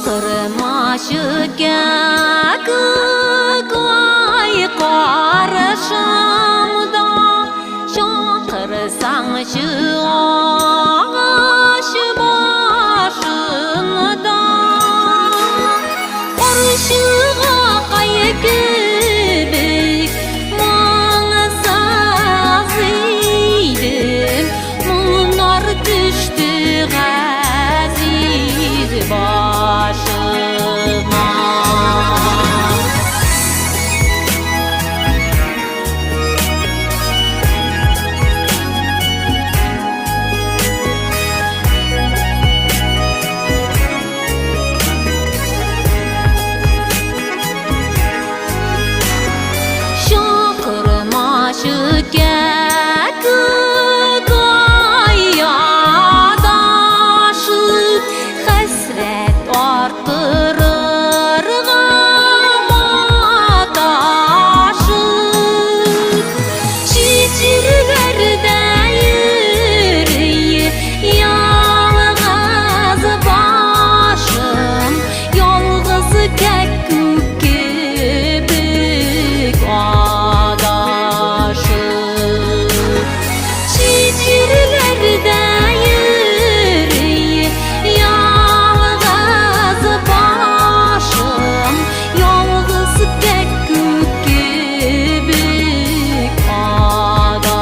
Чакырмачы кәкүк ай каршымда, чакырсаңчы агач башында. Карчыгакай кебек моң-саз идем, моңнар төште газиз башыма. Чакырмачы кәкүк ай адашып, хәсрәт арттырырга маташып. Чит җирләрдә йөри ялгыз башым, ялгыз кәкүк кебек адашып. Чит җирләрдә йөри ялгыз башым, ялгыз кәкүк кебек адашып.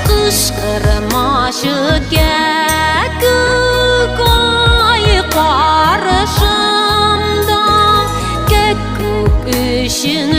Кычкырмачы кәкүк ай каршымда, кәкүк өчен